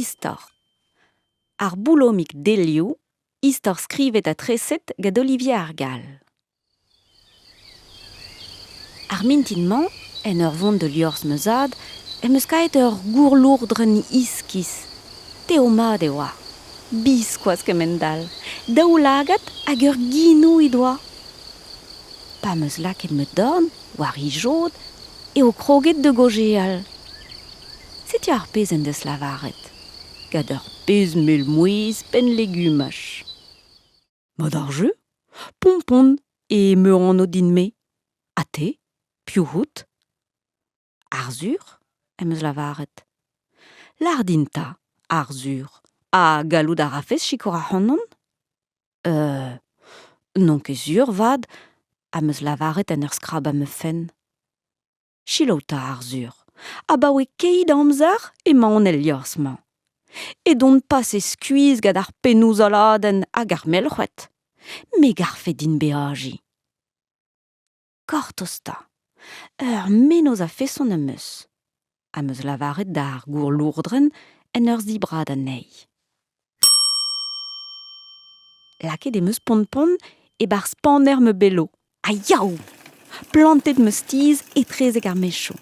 Istor. Ar boulomig delioù, istor skrivet ha treset gant Olivier Ar Gall. Ar mintin-mañ, en ur vont da liorzh ma zad, em eus kaet ur gourlourdrenn iskis. Tev-mat e oa. Biskoazh kemend-all. Daoulagad hag ur ginou he doa. Pa 'm eus lakaet ma dorn war he jod eo kroget da gaozeal. Setu ar pezh en deus lavaret, gant ur pezh mell-mouezh penn-legumaj. Mat ar jeu ? Pompon eo ma anv din-me. Ha te, piv out ? Arzhur, em eus lavaret. Lâr din 'ta, Arzhur, ha gallout a rafes sikour ac'hanon ? N'on ket sur 'vat, am eus lavaret en ur skrabañ ma fenn. Selaou 'ta Arzhur, abaoe keit amzer emaon el liorzh-mañ. Edon pase skuizh gant ar pennoù-saladenn hag ar melc'hwed. Me 'garfe din beajiñ. Gortoz 'ta, ur mennozh a-feson am eus, am eus lavaret d'ar gourlourdrenn en ur zibrad anezhi. Lakaet em eus Pontpont e-barzh paner ma belo ha yaou ! Plantet 'm eus tizh etrezek ar mechoù.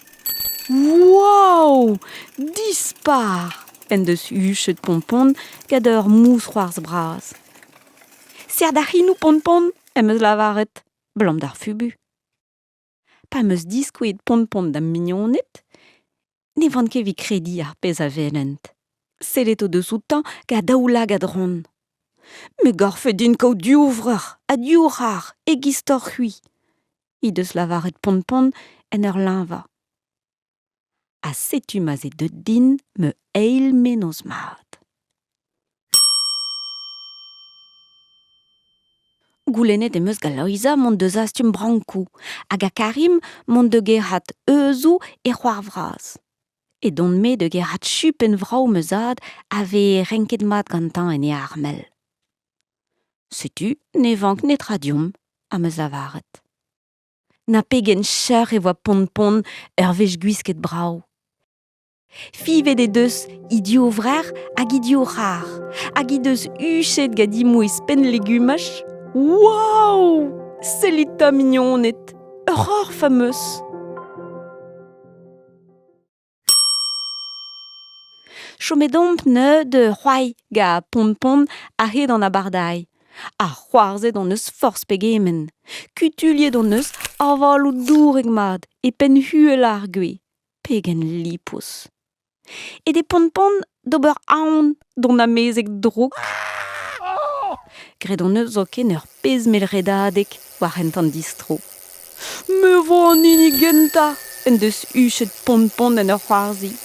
Waou ! Dispar ! en deus huchet Pontpont gant ur mousc'hoarzh bras. Serr da c'hinoù Pontpont, em eus lavaret, 'blam d'ar fubu. Pa 'm eus diskouezet Pontpont da'm mignoned, ne oan ket evit krediñ ar pezh a welent. Sellet o deus outañ gant daoulagad ront. Me 'garfe din kaout div vreur ha div c'har e-giz-toc'h-c'hwi, he deus lavaret Pontpont en ur leñvañ. Ha setu ma'z eo deuet din ma eil mennozh mat. Goulennet em eus gant Loeiza mont da zastum brankoù hag ha Karim mont da gerc'hat heuzoù e c'hoar vras. Edon-me da gerc'hat chupenn vrav ma zad a vez renket mat gantañ en e armel. Setu ne vank netra deomp, am eus lavaret. Na pegen cheuc'h e oa Pontpont ur wech gwisket brav. Fivet he deus he divrec'h hag he divc'har, hag he deus huchet gant he mouezh penn-legumaj. Waou ! Sellit 'ta mignoned, ur c'horf am eus ! Chomet omp neuze da c'hoari gant Pontpont a-hed an abardaez. Ha c'hoarzhet hon eus forzh pegement. Kutuilhet hon eus avaloù dourek mat e penn uhel ar gwez. Pegen lipous. Aet eo Pontpont d'ober aon d'hon amezeg drouk. Graet hon eus zoken ur pezh mell redadeg war hent an distro. Me 'vo an hini gentañ en deus huchet Pontpont en ur c'hoarzhin.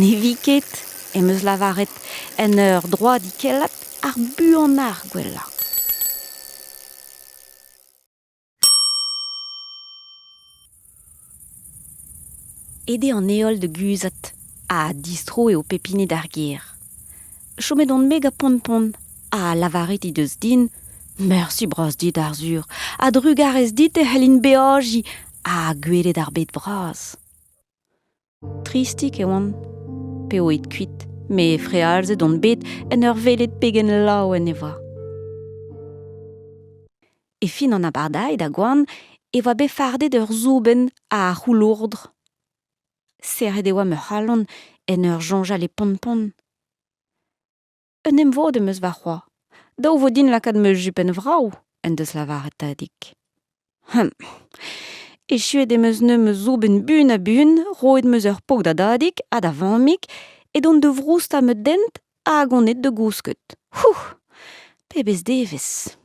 Ne vi ket, em eus lavaret en ur droadikellat ar buanañ ar gwellañ. Aet eo an heol da guzhat ha distro eo pep hini d'ar gêr. Chomet on-me gant Pontpont ha lavaret he deus din Mersi bras dit Arzhur, a-drugarez dit e c'hellin beajiñ ha gwelet ar bed bras. Tristik e oan p'eo aet kuit, met frealzet on bet en ur welet pegen laouen e oa. E fin an abardaez da goan e oa bet fardet ur soubenn a c'houlourdr. Serret e oa ma c'halon en ur soñjal e Pontpont. Un emvod em eus warc'hoazh. Dav vo din lakaat ma jupenn vrav, en deus lavaret Tadig. Hum. Echuet em eus neuze ma soubenn buan-ha-buan, roet 'm eus ur pok da Dadig ha da vammig, edon da vroustañ ma dent hag on aet da gousket. Hou ! Pebezh devezh !